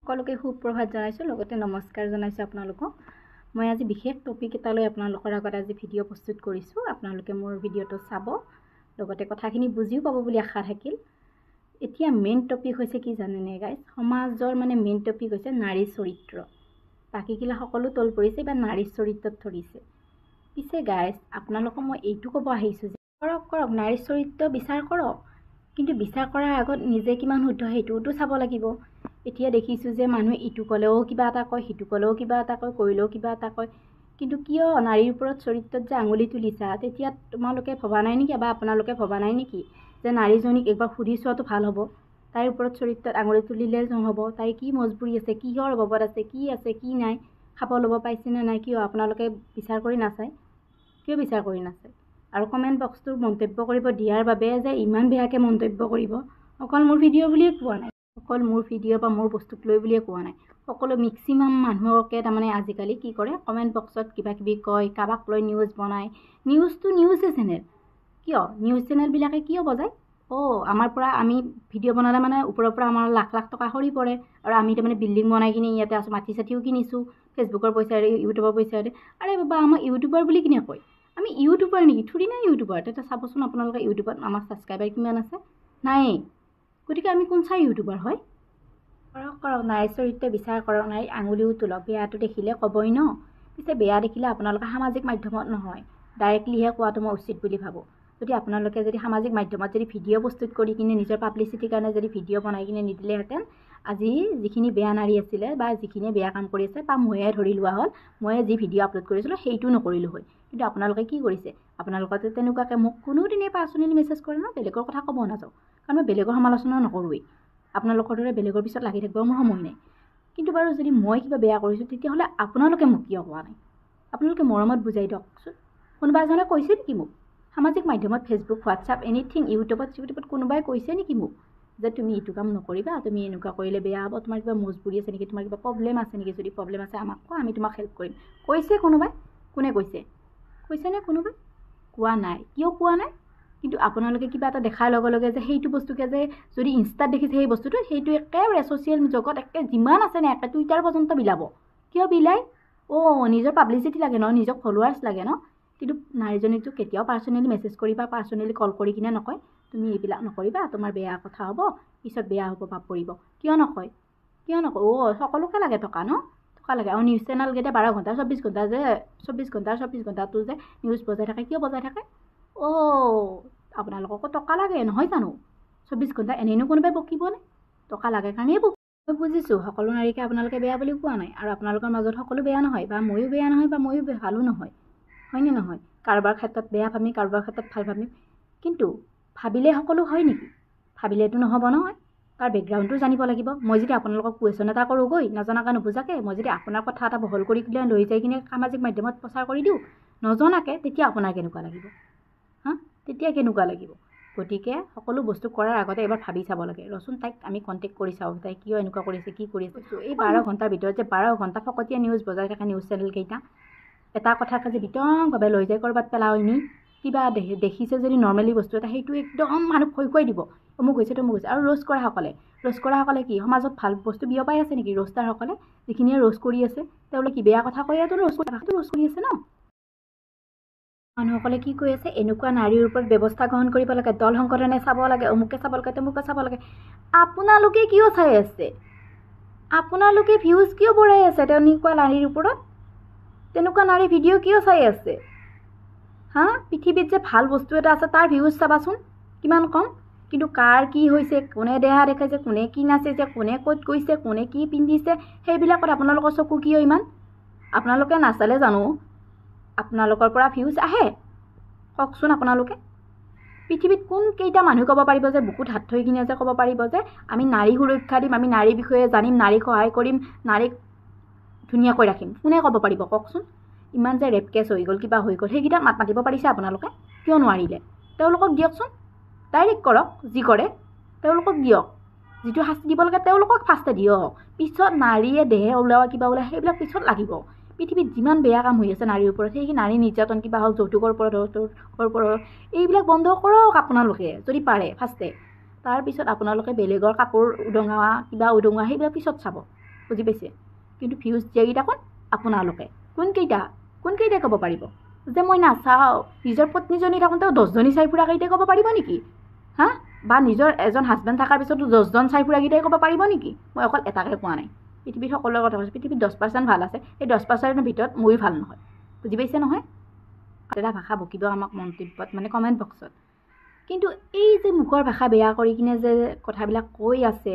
সকলোকে সুপ্ৰভাত জনাইছোঁ, লগতে নমস্কাৰ জনাইছোঁ আপোনালোকক। মই আজি বিশেষ টপিক এটা লৈ আপোনালোকৰ আগত আজি ভিডিঅ' প্ৰস্তুত কৰিছোঁ। আপোনালোকে মোৰ ভিডিঅ'টো চাব, লগতে কথাখিনি বুজিও পাব বুলি আশা থাকিল। এতিয়া মেইন টপিক হৈছে কি জানেনে গাইজ? সমাজৰ মানে মেইন টপিক হৈছে নাৰী চৰিত্ৰ। বাকীগিলা সকলো তল পৰিছে বা নাৰী চৰিত্ৰত ধৰিছে। পিছে গাইজ, আপোনালোকক মই এইটো ক'ব আহিছোঁ যে কৰক কৰক, নাৰী চৰিত্ৰ বিচাৰ কৰক, কিন্তু বিচাৰ কৰাৰ আগত নিজে কিমান শুদ্ধ সেইটোওতো চাব লাগিব। এতিয়া দেখিছোঁ যে মানুহে ইটো ক'লেও কিবা এটা কয়, সিটো ক'লেও কিবা এটা কয়, কৰিলেও কিবা এটা কয়। কিন্তু কিয় নাৰীৰ ওপৰত চৰিত্ৰত যে আঙুলি তুলিছা, তেতিয়া তোমালোকে ভবা নাই নেকি বা আপোনালোকে ভবা নাই নেকি যে নাৰীজনীক একবাৰ সুধি চোৱাটো ভাল হ'ব? তাইৰ ওপৰত চৰিত্ৰত আঙুলি তুলিলে নহ'ব। তাইৰ কি মজবুৰি আছে, কিহৰ অভাৱত আছে, কি আছে কি নাই, খাব ল'ব পাইছেনে নাই, কিয় আপোনালোকে বিচাৰ কৰি নাচায়? কিয় বিচাৰ কৰি নাচায়? আৰু কমেণ্ট বক্সটোৰ মন্তব্য কৰিব দিয়াৰ বাবে যে ইমান বেয়াকৈ মন্তব্য কৰিব, অকল মোৰ ভিডিঅ' বুলিয়ে কোৱা নাই, অকল মোৰ ভিডিঅ' বা মোৰ বস্তুক লৈ বুলিয়ে কোৱা নাই, সকলো মেক্সিমাম মানুহকে তাৰমানে আজিকালি কি কৰে, কমেণ্ট বক্সত কিবা কিবি কয়, কাৰোবাক লৈ নিউজ বনায়। নিউজটো নিউজে চেনেল কিয়, নিউজ চেনেলবিলাকে কিয় বজায়? অ' আমাৰ পৰা আমি ভিডিঅ' বনালে মানে ওপৰৰ পৰা আমাৰ লাখ লাখ টকা সৰি পৰে, আৰু আমি তাৰমানে বিল্ডিং বনাই কিনে ইয়াতে আছোঁ, মাটি চাটিও কিনিছোঁ ফেচবুকৰ পইচাৰে, ইউটিউবৰ পইচাৰে। আৰে বাবা, আমাক ইউটিউবাৰ বুলি কিনে কয়? আমি ইউটিউবাৰ নেকি? থুৰি না ইউটিউবাৰ। তেতিয়া চাবচোন আপোনালোকে ইউটিউবত আমাৰ ছাবস্ক্ৰাইবাৰ কিমান আছে, নায়েই। গতিকে আমি কোন চাই ইউটিউবাৰ হয়? কৰক কৰক, নাৰী চৰিত্ৰ বিচাৰ কৰক, নাৰী আঙুলিও তোলক, বেয়াটো দেখিলে ক'বই ন। পিছে বেয়া দেখিলে আপোনালোকে সামাজিক মাধ্যমত নহয়, ডাইৰেক্টলিহে কোৱাটো মই উচিত বুলি ভাবোঁ। যদি আপোনালোকে যদি সামাজিক মাধ্যমত যদি ভিডিঅ' প্ৰস্তুত কৰি কিনে নিজৰ পাব্লিচিটিৰ কাৰণে যদি ভিডিঅ' বনাই কিনে নিদিলেহেঁতেন, আজি যিখিনি বেয়া নাৰী আছিলে বা যিখিনিয়ে বেয়া কাম কৰি আছে, বা ময়ে ধৰি লোৱা হ'ল, ময়ে যি ভিডিঅ' আপলোড কৰিছিলোঁ সেইটো নকৰিলোঁ হয়। কিন্তু আপোনালোকে কি কৰিছে? আপোনালোকে তেনেকুৱাকৈ মোক কোনোদিনেই পাৰ্চনেলি মেছেজ কৰে ন, বেলেগৰ কথা ক'ব নাযাওঁ, কাৰণ মই বেলেগৰ সমালোচনা নকৰোঁৱেই। আপোনালোকৰ দৰে বেলেগৰ পিছত লাগি থাকিব মোৰ সময় নাই। কিন্তু বাৰু যদি মই কিবা বেয়া কৰিছোঁ, তেতিয়াহ'লে আপোনালোকে মোক কিয় কোৱা নাই? আপোনালোকে মৰমত বুজাই দিয়কচোন। কোনোবা এজনে কৈছে নেকি মোক সামাজিক মাধ্যমত, ফেচবুক, হোৱাটছআপ, এনিথিং, ইউটিউবত কোনোবাই কৈছে নেকি মোক যে তুমি এইটো কাম নকৰিবা, তুমি এনেকুৱা কৰিলে বেয়া হ'ব, তোমাৰ কিবা মজবুৰি আছে নেকি, তোমাৰ কিবা প্ৰব্লেম আছে নেকি, যদি প্ৰব্লেম আছে আমাক কোৱা, আমি তোমাক হেল্প কৰিম। কৈছে কোনোবাই? কোনে কৈছে? কৈছেনে কোনোবাই? কোৱা নাই। কিয় কোৱা নাই? কিন্তু আপোনালোকে কিবা এটা দেখাৰ লগে লগে যে সেইটো বস্তুকে যে যদি ইনষ্টাত দেখিছে সেই বস্তুটো, সেইটো একেবাৰে ছ'চিয়েল জগত একে যিমান আছে নে একে টুইটাৰ পৰ্যন্ত বিলাব। কিয় বিলায়? অ' নিজৰ পাব্লিচিটি লাগে ন, নিজক ফলোৱাৰ্ছ লাগে ন। কিন্তু নাৰীজনীকতো কেতিয়াও পাৰ্চনেলি মেছেজ কৰি বা পাৰ্চনেলি কল কৰি কিনে নকয় তুমি এইবিলাক নকৰিবা, তোমাৰ বেয়া কথা হ'ব, পিছত বেয়া হ'ব, পাপ পৰিব। কিয় নকয়? কিয় নকয়? অ' সকলোকে লাগে টকা ন, টকা লাগে। আৰু নিউজ চেনেলকেইটা 12 ঘণ্টা 24 ঘণ্টা যে 24 ঘণ্টা 24 ঘণ্টাটো যে নিউজ বজাই থাকে, কিয় বজাই থাকে? অ' আপোনালোককো টকা লাগে নহয় জানো? 24 ঘণ্টা এনেইনো কোনোবাই বকিবনে? টকা লাগে কাৰণেই বকিব। মই বুজিছোঁ, সকলো নাৰীকে আপোনালোকে বেয়া বুলি কোৱা নাই, আৰু আপোনালোকৰ মাজত সকলো বেয়া নহয়, বা ময়ো বেয়া নহয়, বা ময়ো ভালো নহয়, হয়নে নহয়? কাৰোবাৰ ক্ষেত্ৰত বেয়া ভাবিম, কাৰোবাৰ ক্ষেত্ৰত ভাল ভাবিম, কিন্তু ভাবিলে সকলো হয় নেকি? ভাবিলেতো নহ'ব নহয়, তাৰ বেকগ্ৰাউণ্ডটো জানিব লাগিব। মই যদি আপোনালোকক কুৱেশ্যন এটা কৰোঁগৈ নজনাকৈ নুবুজাকৈ, মই যদি আপোনাৰ কথা এটা বহল কৰি কিনে লৈ যাই কিনে সামাজিক মাধ্যমত প্ৰচাৰ কৰি দিওঁ নজনাকৈ, তেতিয়া আপোনাৰ কেনেকুৱা লাগিব? হা, তেতিয়া কেনেকুৱা লাগিব? গতিকে সকলো বস্তু কৰাৰ আগতে এবাৰ ভাবি চাব লাগে। ৰচোন তাইক আমি কণ্টেক্ট কৰি চাওঁ, তাই কিয় এনেকুৱা কৰিছে, কি কৰিছে। এই 12 ঘণ্টাৰ ভিতৰত যে 12 ঘণ্টা ফকতীয়া নিউজ বজাই থাকে নিউজ চেনেলকেইটা, এটা কথাকে যে বিতংভাৱে লৈ যায় ক'ৰবাত পেলাই নি, কিবা দেখিছে যদি নৰ্মেলি বস্তু এটা, সেইটো একদম মানুহ ভয় খুৱাই দিব, অমুক হৈছে তমুক হৈছে। আৰু ৰ'জ কৰাসকলে, ৰ'জ কৰাসকলে কি সমাজত ভাল বস্তু বিয়পাই আছে নেকি? ৰ'ষ্টাৰসকলে যিখিনিয়ে ৰ'জ কৰি আছে, তেওঁলোকে কি বেয়া কথা কৈ ৰ'জ কৰি আছে ন? মানুহসকলে কি কৈ আছে, এনেকুৱা নাৰীৰ ওপৰত ব্যৱস্থা গ্ৰহণ কৰিব লাগে, দল সংগঠনে চাব লাগে, অমুকে চাব লাগে, তমুকে চাব লাগে। আপোনালোকে কিয় চাই আছে? আপোনালোকে ভিউজ কিয় বঢ়াই আছে তেনেকুৱা নাৰীৰ ওপৰত? তেনেকুৱা নাৰীৰ ভিডিঅ' কিয় চাই আছে? হা, পৃথিৱীত যে ভাল বস্তু এটা আছে তাৰ ভিউজ চাবাচোন কিমান কম। কিন্তু কাৰ কি হৈছে, কোনে দেহা দেখাইছে, কোনে কি নাচিছে, কোনে ক'ত গৈছে, কোনে কি পিন্ধিছে, সেইবিলাকত আপোনালোকৰ চকু কিয় ইমান? আপোনালোকে নাচালে জানো আপোনালোকৰ পৰা ভিউজ আহে? কওকচোন আপোনালোকে। পৃথিৱীত কোনকেইটা মানুহ ক'ব পাৰিব যে বুকুত হাত থৈ কিনে যে ক'ব পাৰিব যে আমি নাৰী সুৰক্ষা দিম, আমি নাৰীৰ বিষয়ে জানিম, নাৰীক সহায় কৰিম, নাৰীক ধুনীয়াকৈ ৰাখিম? কোনে ক'ব পাৰিব কওকচোন? ইমান যে ৰেপ কেছ হৈ গ'ল, কিবা হৈ গ'ল, সেইকেইটা মাত মাতিব পাৰিছে আপোনালোকে? কিয় নোৱাৰিলে? তেওঁলোকক দিয়কচোন, ডাইৰেক্ট কৰক, যি কৰে তেওঁলোকক দিয়ক, যিটো শাস্তি দিব লাগে তেওঁলোকক ফাৰ্ষ্টে দিয়ক, পিছত নাৰীয়ে দেহে ওলোৱা কিবা ওলোৱা সেইবিলাক পিছত লাগিব। পৃথিৱীত যিমান বেয়া কাম হৈ আছে নাৰীৰ ওপৰত, সেই নাৰী নিৰ্যাতন কিবা হওক, যৌতুকৰ ওপৰত হওক, যৌতুকৰ ওপৰত হওক, এইবিলাক বন্ধ কৰক আপোনালোকে যদি পাৰে ফাৰ্ষ্টে। তাৰপিছত আপোনালোকে বেলেগৰ কাপোৰ উদঙোৱা কিবা উদঙোৱা সেইবিলাক পিছত চাব। বুজি পাইছে? কিন্তু ভিউজ দিয়াকেইটা কোন? আপোনালোকে। কোনকেইটাই ক'ব পাৰিব যে মই নাচাওঁ? নিজৰ পত্নীজনী থাকোঁতেও 10জনী চাই ফুৰাকেইটাই ক'ব পাৰিব নেকি? হা, বা নিজৰ এজন হাজবেণ্ড থকাৰ পিছতো 10জন চাই ফুৰাকেইটাই ক'ব পাৰিব নেকি? মই অকল এটাকে কোৱা নাই, পৃথিৱীত সকলোৰে কথা কৈছোঁ। পৃথিৱীত 10% ভাল আছে, সেই 10%ৰ ভিতৰত ময়ো ভাল নহয়, বুজি পাইছে নহয়? এটা ভাষা বকিব আমাক মন্তব্যত, মানে কমেণ্ট বক্সত। কিন্তু এই যে মুখৰ ভাষা বেয়া কৰি কিনে যে কথাবিলাক কৈ আছে,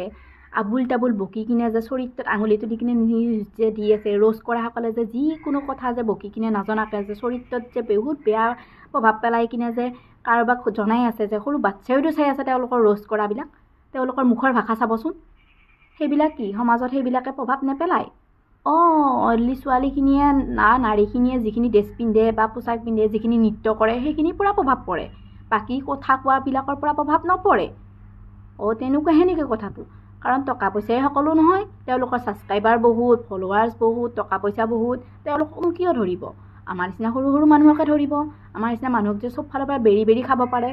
আবুল তাবুল বকি কিনে যে চৰিত্ৰত আঙুলিটো দি কিনে নিউজ যে দি আছে, ৰ'জ কৰাসকলে যে যিকোনো কথা যে বকি কিনে নজনাকৈ যে চৰিত্ৰত যে বহুত বেয়া প্ৰভাৱ পেলাই কিনে যে কাৰোবাক জনাই আছে, যে সৰু বাচ্ছাইতো চাই আছে তেওঁলোকৰ ৰ'জ কৰাবিলাক, তেওঁলোকৰ মুখৰ ভাষা চাবচোন, সেইবিলাক কি সমাজত সেইবিলাকে প্ৰভাৱ নেপেলায়? অঁ, অনলি ছোৱালীখিনিয়ে না নাৰীখিনিয়ে যিখিনি ড্ৰেছ পিন্ধে বা পোছাক পিন্ধে, যিখিনি নৃত্য কৰে, সেইখিনিৰ পৰা প্ৰভাৱ পৰে, বাকী কথা কোৱাবিলাকৰ পৰা প্ৰভাৱ নপৰে। অঁ, তেনেকুৱাহে নেকি কথাটো? কাৰণ টকা পইচাই সকলো নহয়, তেওঁলোকৰ ছাবস্ক্ৰাইবাৰ বহুত, ফলোৱাৰ্ছ বহুত, টকা পইচা বহুত, তেওঁলোকনো কিয় ধৰিব? আমাৰ নিচিনা সৰু সৰু মানুহকে ধৰিব। আমাৰ নিচিনা মানুহক যে চব ফালৰ পৰা বেৰি বেৰি খাব পাৰে,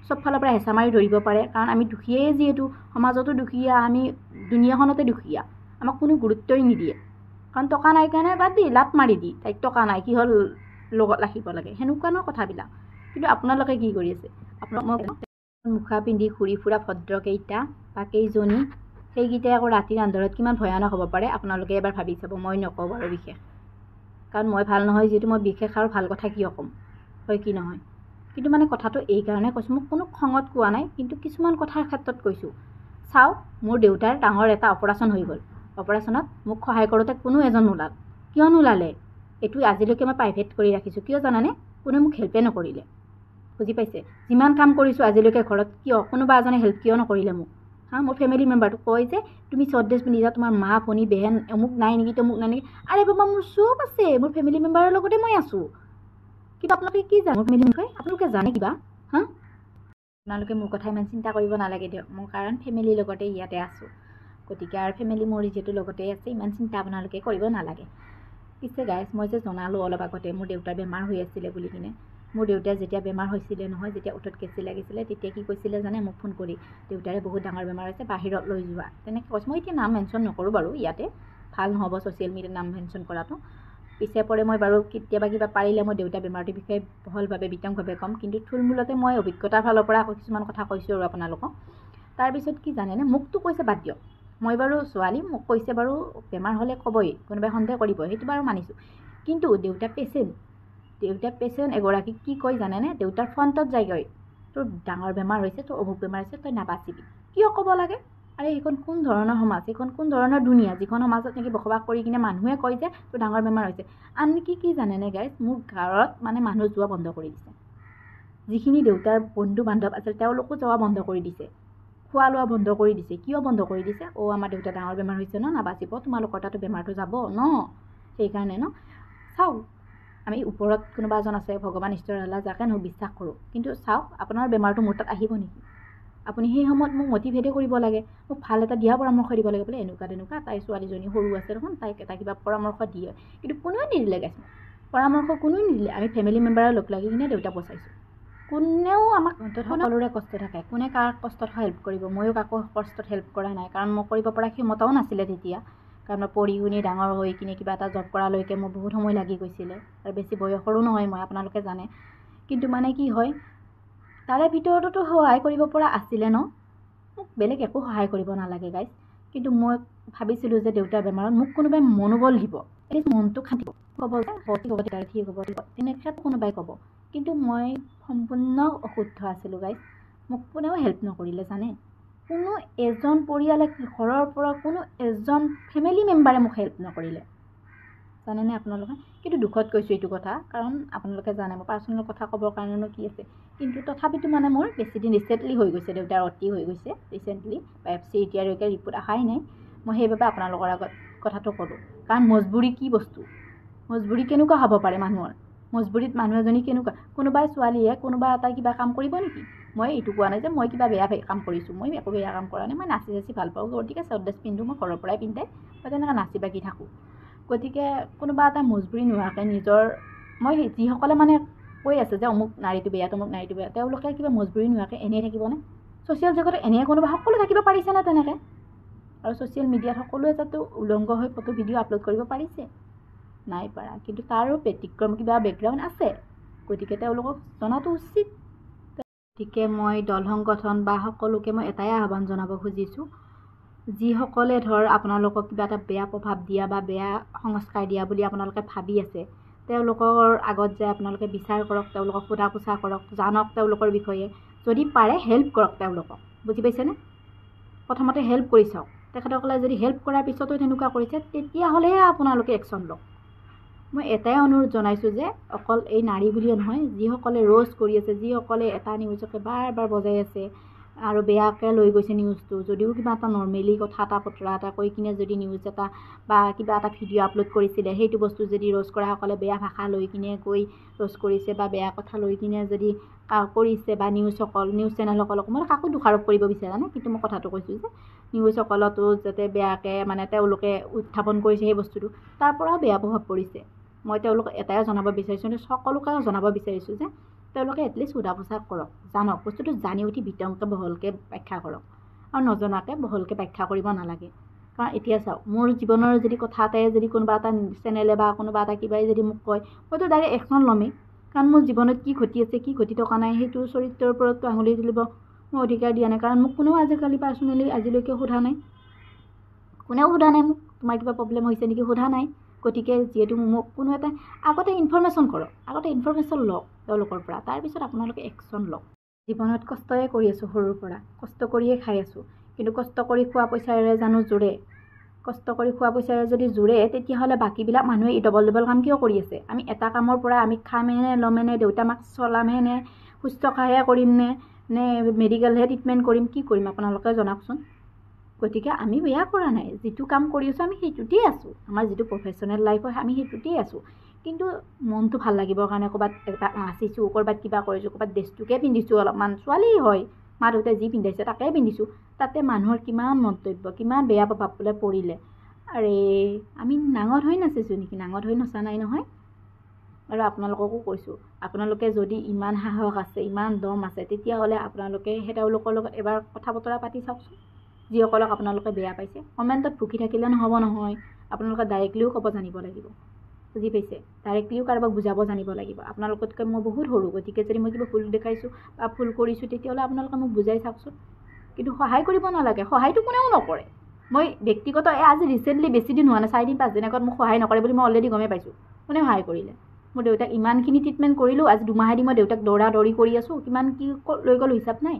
চব ফালৰ পৰা হেঁচা মাৰি ধৰিব পাৰে, কাৰণ আমি দুখীয়াই, যিহেতু সমাজতো দুখীয়া, আমি দুনীয়াখনতে দুখীয়া, আমাক কোনো গুৰুত্বই নিদিয়ে। কাৰণ টকা নাই কাৰণে বাদ দি লাট মাৰি দি, তাইক টকা নাই কি হ'ল লগত ৰাখিব লাগে, সেনেকুৱা ন কথাবিলাক। কিন্তু আপোনালোকে কি কৰি আছে? আপোনালোক মুখা পিন্ধি ঘূৰি ফুৰা ভদ্ৰকেইটা বা কেইজনী, সেইকেইটাই আকৌ ৰাতিৰ আন্ধাৰত কিমান ভয়ানক হ'ব পাৰে আপোনালোকে এবাৰ ভাবি চাব। মই নকওঁ বাৰু বিশেষ, কাৰণ মই ভাল নহয় যিহেতু, মই বিশেষ আৰু ভাল কথা কিয় ক'ম, হয় কি নহয়? কিন্তু মানে কথাটো এইকাৰণে কৈছোঁ, মোক কোনো খঙত কোৱা নাই, কিন্তু কিছুমান কথাৰ ক্ষেত্ৰত কৈছোঁ। চাওক, মোৰ দেউতাৰ ডাঙৰ এটা অপাৰেশ্যন হৈ গ'ল, অপাৰেশ্যনত মোক সহায় কৰোঁতে কোনো এজন নোলাল। কিয় নোলালে? এইটো আজিলৈকে মই প্ৰাইভেট কৰি ৰাখিছোঁ। কিয় জানানে? কোনেও মোক হেল্পে নকৰিলে, বুজি পাইছে? যিমান কাম কৰিছোঁ আজিলৈকে ঘৰত, কিয় কোনোবা এজনে হেল্প কিয় নকৰিলে মোক? হা, মোৰ ফেমিলি মেম্বাৰটো কয় যে তুমি শ্বৰ্ট ড্ৰেছ পিন্ধি যোৱা, তোমাৰ মা ভনী বেহেন অমুক নাই নেকি, তমুক নাই নেকি? আৰে বাবা, মোৰ চব আছে, মোৰ ফেমিলি মেম্বাৰৰ লগতে মই আছোঁ। কিন্তু আপোনালোকে কি জানে মোৰ ফেমিলি বিষয়ে? আপোনালোকে জানে কিবা? হা, আপোনালোকে মোৰ কথা ইমান চিন্তা কৰিব নালাগে দিয়ক, মোৰ কাৰণ ফেমিলিৰ লগতে ইয়াতে আছোঁ, গতিকে আৰু ফেমিলি মোৰ যিহেতু লগতে আছে, ইমান চিন্তা আপোনালোকে কৰিব নালাগে। পিছে গাইজ, মই যে জনালোঁ অলপ আগতে মোৰ দেউতাৰ বেমাৰ হৈ আছিলে বুলি কিনে, মোৰ দেউতাৰ যেতিয়া বেমাৰ হৈছিলে নহয়, যেতিয়া ওঁঠত কেঁচি লাগিছিলে, তেতিয়া কি কৈছিলে জানে? মোক ফোন কৰি, দেউতাৰে বহুত ডাঙৰ বেমাৰ হৈছে, বাহিৰত লৈ যোৱা, তেনেকৈ কৈছে। মই এতিয়া নাম মেনশ্যন নকৰোঁ বাৰু ইয়াতে, ভাল নহ'ব ছ'চিয়েল মিডিয়াত নাম মেনশ্যন কৰাটো। পিছে পৰে মই বাৰু কেতিয়াবা কিবা পাৰিলে মই দেউতাৰ বেমাৰটোৰ বিষয়ে বহলভাৱে বিতংভাৱে ক'ম, কিন্তু থুলমূলতে মই অভিজ্ঞতাৰ ফালৰ পৰা আকৌ কিছুমান কথা কৈছোঁ আৰু আপোনালোকক। তাৰপিছত কি জানেনে, মোকতো কৈছে বাদ দিয়ক, মই বাৰু ছোৱালী, মোক কৈছে বাৰু বেমাৰ হ'লে ক'বই, কোনোবাই সন্দেহ কৰিব, সেইটো বাৰু মানিছোঁ। কিন্তু দেউতা পেচেণ্ট, দেউতা পেচেণ্ট এগৰাকীক কি কয় জানেনে? দেউতাৰ ফ্ৰণ্টত যাই কয়, তোৰ ডাঙৰ বেমাৰ হৈছে, তোৰ অমুক বেমাৰ হৈছে, তই নাবাচিবি। কিয় ক'ব লাগে? আৰে সেইখন কোন ধৰণৰ সমাজ, সেইখন কোন ধৰণৰ দুনীয়া, যিখন সমাজত নেকি বসবাস কৰি কিনে মানুহে কয় যে তোৰ ডাঙৰ বেমাৰ হৈছে। আনকি কি জানেনে গাইজ, মোৰ ঘৰত মানে মানুহ যোৱা বন্ধ কৰি দিছে, যিখিনি দেউতাৰ বন্ধু বান্ধৱ আছিল তেওঁলোকো যোৱা বন্ধ কৰি দিছে, খোৱা লোৱা বন্ধ কৰি দিছে। কিয় বন্ধ কৰি দিছে? অ', আমাৰ দেউতা ডাঙৰ বেমাৰ হৈছে ন, নাবাচিব, তোমালোকৰ তাতো বেমাৰটো যাব ন, সেইকাৰণে ন। চাওক, আমি ওপৰত কোনোবা এজন আছে, ভগৱান, ঈশ্বৰ, আল্লাহ, যাকে নহওক বিশ্বাস কৰোঁ, কিন্তু চাওক আপোনাৰ বেমাৰটো মোৰ তাত আহিব নেকি? আপুনি সেই সময়ত মোক মটিভেটে কৰিব লাগে, মোক ভাল এটা দিয়া পৰামৰ্শ দিব লাগে, বোলে এনেকুৱা তেনেকুৱা, তাইৰ ছোৱালীজনী সৰু আছে দেখোন, তাইক এটা কিবা পৰামৰ্শ দিয়ে। কিন্তু কোনেও নিদিলে গাইছ, পৰামৰ্শ কোনেও নিদিলে। আমি ফেমিলি মেম্বাৰৰ লগ লাগি কিনে দেউতাক বচাইছোঁ। কোনেও আমাক, সকলোৰে কষ্ট থাকে, কোনে কাৰ কষ্টত হেল্প কৰিব? ময়ো কাকো কষ্টত হেল্প কৰা নাই, কাৰণ মই কৰিব পৰা ক্ষমতাও নাছিলে তেতিয়া। কাৰণ মই পঢ়ি শুনি ডাঙৰ হৈ কিনে কিবা এটা জব কৰালৈকে মোৰ বহুত সময় লাগি গৈছিলে, আৰু বেছি বয়সৰো নহয় মই, আপোনালোকে জানে। কিন্তু মানে কি হয়, তাৰে ভিতৰতো সহায় কৰিব পৰা আছিলে ন, মোক বেলেগ একো সহায় কৰিব নালাগে গাইজ, কিন্তু মই ভাবিছিলোঁ যে দেউতাৰ বেমাৰত মোক কোনোবাই মনোবল দিব, এটলিষ্ট মনটো শান্তি ক'ব যে ঠিক হ'ব, ঠিক হ'ব, তেনেকৈ কোনোবাই ক'ব। কিন্তু মই সম্পূৰ্ণ অশুদ্ধ আছিলোঁ গাইজ, মোক কোনেও হেল্প নকৰিলে জানে। কোনো এজন পৰিয়ালে, ঘৰৰ পৰা কোনো এজন ফেমিলি মেম্বাৰে মোক হেল্প নকৰিলে জানেনে আপোনালোকে? কিন্তু দুখত কৈছোঁ এইটো কথা, কাৰণ আপোনালোকে জানে মোৰ পাৰ্চনেল কথা ক'বৰ কাৰণেনো কি আছে। কিন্তু তথাপিতো মানে মোৰ বেছি দিন ৰিচেণ্টলি হৈ গৈছে, দেউতাৰ অতি হৈ গৈছে ৰিচেণ্টলি, বায়'পচি এতিয়ালৈকে ৰিপৰ্ট অহাই নাই। মই সেইবাবে আপোনালোকৰ আগত কথাটো ক'লোঁ, কাৰণ মজবুৰি কি বস্তু, মজবুৰি কেনেকুৱা হ'ব পাৰে মানুহৰ, মজবুৰিত মানুহ এজনী কেনেকুৱা, কোনোবাই ছোৱালীয়ে কোনোবা এটা কিবা কাম কৰিব নেকি? মই এইটো কোৱা নাই যে মই কিবা বেয়া কাম কৰিছোঁ, মই একো বেয়া কাম কৰা নাই, মই নাচি চাচি ভাল পাওঁ, গতিকে শ্বৰ্ট ড্ৰেছ পিন্ধোঁ, মই ঘৰৰ পৰাই পিন্ধাই, মই তেনেকৈ নাচি বাগি থাকোঁ। গতিকে কোনোবা এটা মজবুৰি নোহোৱাকৈ নিজৰ, মই যিসকলে মানে কৈ আছে যে অমুক নাৰীটো বেয়া, তমুক নাৰীটো বেয়া, তেওঁলোকে কিবা মজবুৰি নোহোৱাকৈ এনেই থাকিবনে? ছ'চিয়েল জগতত এনেই কোনোবা সকলো থাকিব পাৰিছেনে তেনেকৈ? আৰু ছ'চিয়েল মিডিয়াত সকলোৱে যাতে উলংগ হৈ ফটো ভিডিঅ' আপলোড কৰিব পাৰিছে? নাই পাৰা। কিন্তু তাৰো ব্যতিক্ৰম কিবা বেকগ্ৰাউণ্ড আছে, গতিকে তেওঁলোকক জনাটো উচিত। গতিকে মই দল সংগঠন বা সকলোকে মই এটাই আহ্বান জনাব খুজিছোঁ, যিসকলে ধৰ আপোনালোকক কিবা এটা বেয়া প্ৰভাৱ দিয়া বা বেয়া সংস্কাৰ দিয়া বুলি আপোনালোকে ভাবি আছে, তেওঁলোকৰ আগত যাই আপোনালোকে বিচাৰ কৰক, তেওঁলোকক সোধা পোছা কৰক, জানক তেওঁলোকৰ বিষয়ে, যদি পাৰে হেল্প কৰক তেওঁলোকক। বুজি পাইছেনে? প্ৰথমতে হেল্প কৰি চাওক। তেখেতসকলে যদি হেল্প কৰাৰ পিছতো তেনেকুৱা কৰিছে, তেতিয়াহ'লেহে আপোনালোকে একশ্যন লওক। মই এটাই অনুৰোধ জনাইছোঁ যে অকল এই নাৰী বুলিয়ে নহয়, যিসকলে ৰ'জ কৰি আছে, যিসকলে এটা নিউজকে বাৰ বাৰ বজাই আছে আৰু বেয়াকৈ লৈ গৈছে নিউজটো, যদিও কিবা এটা নৰ্মেলি কথা এটা বতৰা এটা কৈ কিনে যদি নিউজ এটা বা কিবা এটা ভিডিঅ' আপলোড কৰিছিলে, সেইটো বস্তু যদি ৰ'জ কৰাসকলে বেয়া ভাষা লৈ কিনে গৈ ৰ'জ কৰিছে বা বেয়া কথা লৈ কিনে যদি কৰিছে, বা নিউজসকল, নিউজ চেনেলসকলক মই কাকো দোষাৰোপ কৰিব বিচৰা নাই, কিন্তু মই কথাটো কৈছোঁ যে নিউজসকলতো যাতে বেয়াকৈ মানে তেওঁলোকে উত্থাপন কৰিছে সেই বস্তুটো, তাৰ পৰাও বেয়া প্ৰভাৱ পৰিছে। মই তেওঁলোকক এটাই জনাব বিচাৰিছোঁ, সকলোকে জনাব বিচাৰিছোঁ যে তেওঁলোকে এটলিষ্ট সোধা পোছা কৰক, জানক, বস্তুটো জানি উঠি বিতংকৈ বহলকৈ ব্যাখ্যা কৰক, আৰু নজনাকৈ বহলকৈ ব্যাখ্যা কৰিব নালাগে। কাৰণ এতিয়া চাওক, মোৰ জীৱনৰ যদি কথা এটাই যদি কোনোবা এটা চেনেলে বা কোনোবা এটা কিবাই যদি মোক কয়, মইতো ডাইৰেক্ট একশ্যন ল'মেই। কাৰণ মোৰ জীৱনত কি ঘটি আছে, কি ঘটি থকা নাই, সেইটো চৰিত্ৰৰ ওপৰততো আঙুলি তুলিব মই অধিকাৰ দিয়া নাই। কাৰণ মোক কোনেও আজিকালি পাৰ্চনেলি আজিলৈকে সোধা নাই, কোনেও সোধা নাই মোক তোমাৰ কিবা প্ৰব্লেম হৈছে নেকি, সোধা নাই। গতিকে যিহেতু মোক কোনো এটা আগতে ইনফৰ্মেশ্যন কৰক, আগতে ইনফৰ্মেশ্যন লওক তেওঁলোকৰ পৰা, তাৰপিছত আপোনালোকে একশ্যন লওক। জীৱনত কষ্টয়ে কৰি আছোঁ, সৰুৰ পৰা কষ্ট কৰিয়ে খাই আছোঁ, কিন্তু কষ্ট কৰি খোৱা পইচাৰে জানো জোৰে? কষ্ট কৰি খোৱা পইচাৰে যদি জোৰে, তেতিয়াহ'লে বাকীবিলাক মানুহে এই ডবল ডবল কাম কিয় কৰি আছে? আমি এটা কামৰ পৰা আমি খামেনে ল'মেনে, দেউতা মাক চলামহে নে, শুশ্ৰূষাহে কৰিম নে, নে মেডিকেলহে ট্ৰিটমেণ্ট কৰিম, কি কৰিম আপোনালোকে জনাওকচোন। গতিকে আমি বেয়া কৰা নাই, যিটো কাম কৰি আছোঁ আমি সেইটোতেই আছোঁ, আমাৰ যিটো প্ৰফেশ্যনেল লাইফ হয় আমি সেইটোতেই আছোঁ। কিন্তু মনটো ভাল লাগিবৰ কাৰণে ক'ৰবাত এটা নাচিছোঁ, ক'ৰবাত কিবা কৰিছোঁ, ক'ৰবাত ড্ৰেছটোকে পিন্ধিছোঁ, অলপমান ছোৱালী হয়, মা দেউতাই যি পিন্ধাইছে তাকে পিন্ধিছোঁ, তাতে মানুহৰ কিমান মন্তব্য, কিমান বেয়া প্ৰভাৱ বোলে পৰিলে। আৰে আমি নাঙত হৈ নাচিছোঁ নেকি? নাঙত হৈ নচা নাই নহয়। আৰু আপোনালোককো কৈছোঁ, আপোনালোকে যদি ইমান সাহস আছে, ইমান দম আছে, তেতিয়াহ'লে আপোনালোকে সেই তেওঁলোকৰ লগত এবাৰ কথা বতৰা পাতি চাওকচোন, যিসকলক আপোনালোকে বেয়া পাইছে। কমেণ্টত ভুকি থাকিলে নহ'ব নহয়, আপোনালোকে ডাইৰেক্টলিও ক'ব জানিব লাগিব। বুজি পাইছে? ডাইৰেক্টলিও কাৰোবাক বুজাব জানিব লাগিব। আপোনালোকতকৈ মই বহুত সৰু, গতিকে যদি মই কিবা ভুল দেখাইছোঁ বা ভুল কৰিছোঁ, তেতিয়াহ'লে আপোনালোকে মোক বুজাই চাওকচোন। কিন্তু সহায় কৰিব নালাগে, সহায়টো কোনেও নকৰে। মই ব্যক্তিগত আজি ৰিচেণ্টলি বেছি দিন হোৱা নাই, 4 দিন 5 দিন আগত মোক সহায় নকৰে বুলি মই অলৰেডি গমেই পাইছোঁ। কোনে সহায় কৰিলে? মোৰ দেউতাক ইমানখিনি ট্ৰিটমেণ্ট কৰিলোঁ, আজি দুমাহেদি মই দেউতাক দৌৰা দৌৰি কৰি আছোঁ, কিমান কি লৈ গ'লোঁ হিচাপ নাই।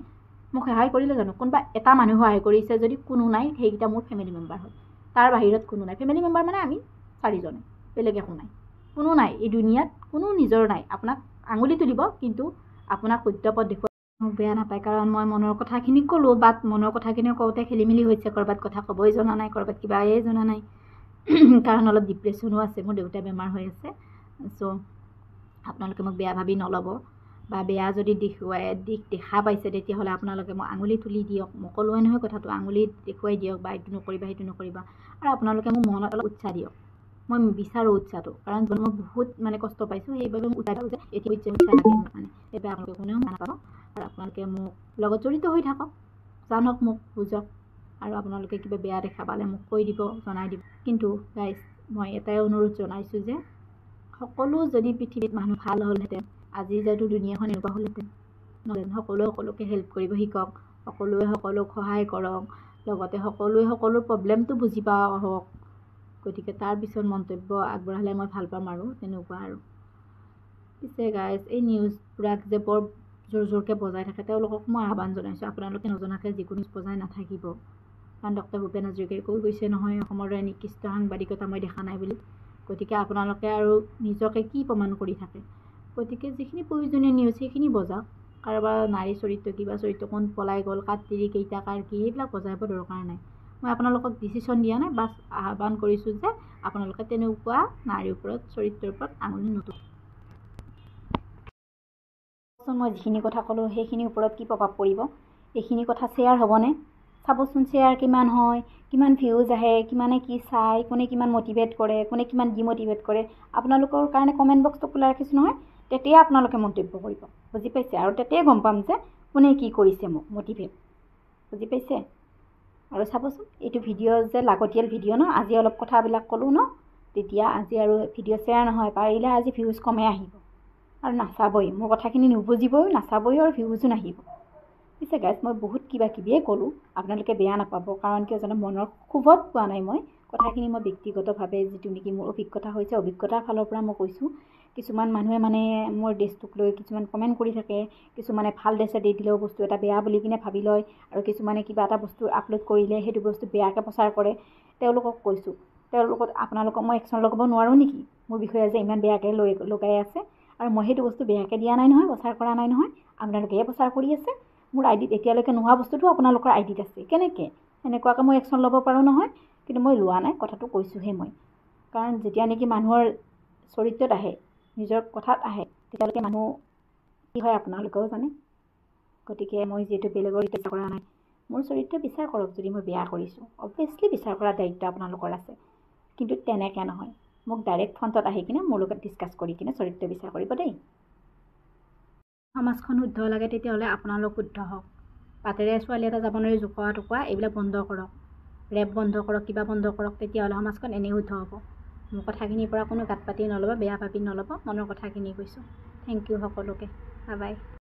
মোক সহায় কৰিলে জানো? কোনোবা এটা মানুহ সহায় কৰিছে যদি কোনো নাই, সেইকেইটা মোৰ ফেমিলি মেম্বাৰ হয়, তাৰ বাহিৰত কোনো নাই। ফেমিলি মেম্বাৰ মানে আমি 4জনে, বেলেগ একো নাই, কোনো নাই এই দুনিয়াত, কোনো নিজৰ নাই। আপোনাক আঙুলি তুলিব, কিন্তু আপোনাক শুদ্ধ পথ দেখুৱাই মোক বেয়া নাপায়, কাৰণ মই মনৰ কথাখিনি ক'লোঁ। বাট মনৰ কথাখিনি কওঁতে খেলি মেলি হৈছে, ক'ৰবাত কথা ক'বই জনা নাই, ক'ৰবাত কিবাই জনা নাই, কাৰণ অলপ ডিপ্ৰেশ্যনো আছে, মোৰ দেউতা বেমাৰ হৈ আছে। চ' আপোনালোকে মোক বেয়া ভাবি নল'ব, বা বেয়া যদি দেখুৱাই দিশ দেখা পাইছে, তেতিয়াহ'লে আপোনালোকে মোক আঙুলি তুলি দিয়ক। মই ক'লোৱে নহয় কথাটো, আঙুলি দেখুৱাই দিয়ক বা এইটো নকৰিবা, সেইটো নকৰিবা। আৰু আপোনালোকে মোক মনত অলপ উৎসাহ দিয়ক, মই বিচাৰোঁ উৎসাহটো, কাৰণ মই বহুত মানে কষ্ট পাইছোঁ, সেইবাবে মোক উৎসাহ যে এতিয়া উৎসাহ লাগে মোক মানে। সেইবাবে আপোনালোকে কোনেও নাপাব, আৰু আপোনালোকে মোক লগত জড়িত হৈ থাকক, জানক মোক, বুজক। আৰু আপোনালোকে কিবা বেয়া দেখা পালে মোক কৈ দিব, জনাই দিব। কিন্তু গাইজ, মই এটাই অনুৰোধ জনাইছোঁ যে সকলো যদি পৃথিৱীত মানুহ ভাল হ'লহেঁতেন, আজি যিহেতু দুনীয়াখন এনেকুৱা হ'লহেঁতেন নহ'লে। সকলোৱে সকলোকে হেল্প কৰিব শিকক, সকলোৱে সকলোক সহায় কৰক, লগতে সকলোৱে সকলোৰ প্ৰব্লেমটো বুজি পোৱা হওক। গতিকে তাৰপিছত মন্তব্য আগবঢ়ালে মই ভাল পাম আৰু তেনেকুৱা। আৰু পিছে গাইজ, এই নিউজবিলাক যে বৰ জোৰ জোৰকৈ বজাই থাকে, তেওঁলোকক মই আহ্বান জনাইছোঁ, আপোনালোকে নজনাকৈ যিকোনো নিউজ বজাই নাথাকিব। কাৰণ ডক্টৰ ভূপেন হাজৰিকাই কৈ গৈছে নহয়, অসমৰ দৰে নিকৃষ্ট সাংবাদিকতা মই দেখা নাই বুলি। গতিকে আপোনালোকে আৰু নিজকে কি প্ৰমাণ কৰি থাকে? গতিকে যিখিনি প্ৰয়োজনীয় নিউজ সেইখিনি বজাওক। কাৰোবাৰ নাৰী চৰিত্ৰ, কিবা চৰিত্ৰ, কোন পলাই গ'ল, কাৰ তিৰি কেইটা, কাৰ কি, সেইবিলাক বজাব দৰকাৰ নাই। মই আপোনালোকক ডিচিশ্যন দিয়া নাই, বাছ আহ্বান কৰিছোঁ যে আপোনালোকে তেনেকুৱা নাৰীৰ ওপৰত, চৰিত্ৰৰ ওপৰত আঙুলি নুতুলিব। মই যিখিনি কথা ক'লোঁ, সেইখিনিৰ ওপৰত কি প্ৰভাৱ পৰিব? এইখিনি কথা শ্বেয়াৰ হ'বনে? চাবচোন শ্বেয়াৰ কিমান হয়, কিমান ভিউজ আহে, কিমানে কি চায়, কোনে কিমান মটিভেট কৰে, কোনে কিমান ডিমটিভেট কৰে। আপোনালোকৰ কাৰণে কমেণ্ট বক্সটো খোলা ৰাখিছোঁ নহয়, তেতিয়া আপোনালোকে মন্তব্য কৰিব। বুজি পাইছে? আৰু তেতিয়াই গম পাম যে কোনে কি কৰিছে মোক মটিভেট। বুজি পাইছে? আৰু চাবচোন এইটো ভিডিঅ' যে লাগতিয়াল ভিডিঅ' ন, আজি অলপ কথাবিলাক ক'লোঁ ন, তেতিয়া আজি আৰু ভিডিঅ' শ্বেয়াৰ নহয়, পাৰিলে আজি ভিউজ কমেই আহিব আৰু নাচাবই, মোৰ কথাখিনি নুবুজিবই, নাচাবই আৰু ভিউজো নাহিব। পিছে গাইজ মই বহুত কিবা কিবিয়ে ক'লোঁ, আপোনালোকে বেয়া নাপাব, কাৰণ কিয় জানো মনৰ ক্ষোভত কোৱা নাই মই কথাখিনি, মই ব্যক্তিগতভাৱে যিটো নেকি মোৰ অভিজ্ঞতা হৈছে, অভিজ্ঞতাৰ ফালৰ পৰা মই কৈছোঁ। কিছুমান মানুহে মানে মোৰ ড্ৰেছটোক লৈ কিছুমান কমেণ্ট কৰি থাকে, কিছুমানে ভাল ড্ৰেছ দি দিলেও বস্তু এটা বেয়া বুলি কিনে ভাবি লয়, আৰু কিছুমানে কিবা এটা বস্তু আপলোড কৰিলে সেইটো বস্তু বেয়াকৈ প্ৰচাৰ কৰে। তেওঁলোকক কৈছোঁ, তেওঁলোকক আপোনালোকক মই একশ্যন ল'ব নোৱাৰোঁ নেকি মোৰ বিষয়ে যে ইমান বেয়াকৈ লৈ লগাই আছে? আৰু মই সেইটো বস্তু বেয়াকৈ দিয়া নাই নহয়, প্ৰচাৰ কৰা নাই নহয়, আপোনালোকেহে প্ৰচাৰ কৰি আছে। মোৰ আই ডিত এতিয়ালৈকে নোহোৱা বস্তুটো আপোনালোকৰ আই ডিত আছে কেনেকৈ? সেনেকুৱাকৈ মই একশ্যন ল'ব পাৰোঁ নহয়, কিন্তু মই লোৱা নাই, কথাটো কৈছোঁহে মই। কাৰণ যেতিয়া নেকি মানুহৰ চৰিত্ৰত আহে, নিজৰ কথাত আহে, তেতিয়ালৈকে মানুহ কি হয় আপোনালোকেও জানে। গতিকে মই যিহেতু বেলেগৰ বিচাৰ কৰা নাই, মোৰ চৰিত্ৰ বিচাৰ কৰক যদি মই বেয়া কৰিছোঁ, অভিয়াছলি বিচাৰ কৰাৰ দায়িত্ব আপোনালোকৰ আছে, কিন্তু তেনেকৈ নহয়, মোক ডাইৰেক্ট ফ্ৰণ্টত আহি কিনে মোৰ লগত ডিছকাছ কৰি কিনে চৰিত্ৰ বিচাৰ কৰিব দেই। সমাজখন শুদ্ধ লাগে তেতিয়াহ'লে আপোনালোক শুদ্ধ হওক। বাটেৰে ছোৱালী এটা যাব নোৱাৰি জোকোৱা টোকোৱা এইবিলাক বন্ধ কৰক, ৰেপ বন্ধ কৰক, কিবা বন্ধ কৰক, তেতিয়াহ'লে সমাজখন এনেই শুদ্ধ হ'ব। মোৰ কথাখিনিৰ পৰা কোনো গাত পাতি নল'ব, বেয়া ভাবি নল'ব, মনৰ কথাখিনি কৈছোঁ। Thank U সকলোকে, বাই বাই।